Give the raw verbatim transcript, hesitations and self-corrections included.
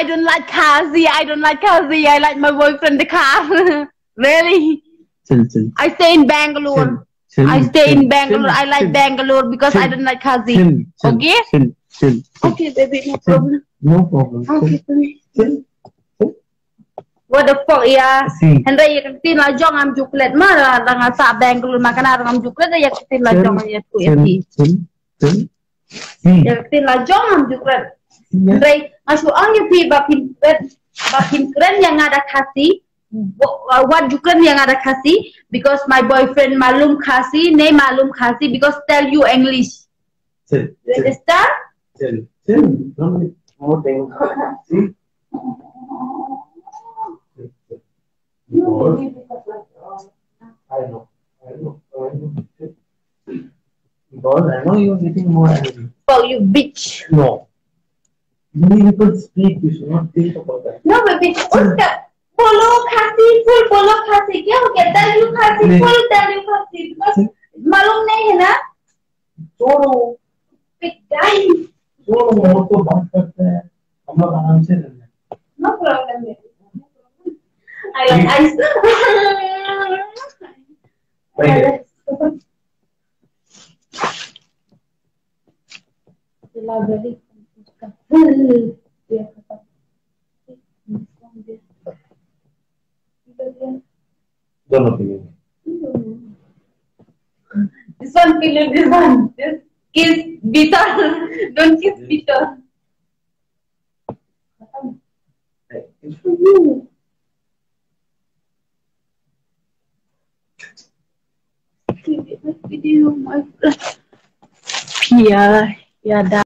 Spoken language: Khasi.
I don't like Khasi. I don't like Khasi. I like my boyfriend, the car. Really? Chill, chill. I stay in Bangalore. Chill, chill, I stay in Bangalore. I like Bangalore because I don't like Khasi. Chill, chill, okay? Chill, chill, chill. Okay, baby, no problem. No problem. Okay, baby. Chill, chill. What the fuck, yeah? Hynrei ïa ka ktien la jong ngam ju klet ma, la nga sah Bangalore ma kane ruh ngam ju klet ïa ka ktien la jong ïa tu ïa phi. Ïa ka ktien la jong ngam ju klet. Hynrei nga shu ong ïa phi ba phin kren, ba phin kren ïa nga da Khasi. Wat ju kren ïa nga da Khasi because my boyfriend malum Khasi, ne malum Khasi because tell you English. Chill, chill. You understand? Chill, chill. Don't make more thing. See? Because, I know, I know, I know. Because I know you're getting more angry. Oh, you bitch. No. You people speak, you should not think about that. No, but bitch, उसका बोलो खासी, full बोलो खासी, क्या हो गया? Tell you खासी, full tell you खासी, because मालूम नहीं है ना? छोड़ो। पिटाई। छोड़ो, वो तो बात करते हैं, हम लोग आराम से रहना। No problem, baby. I like ice. Pwede. Don't know. This one, feel this one. Just kiss bitter. Don't kiss bitter. Video, my friend. Yeah, yeah, that.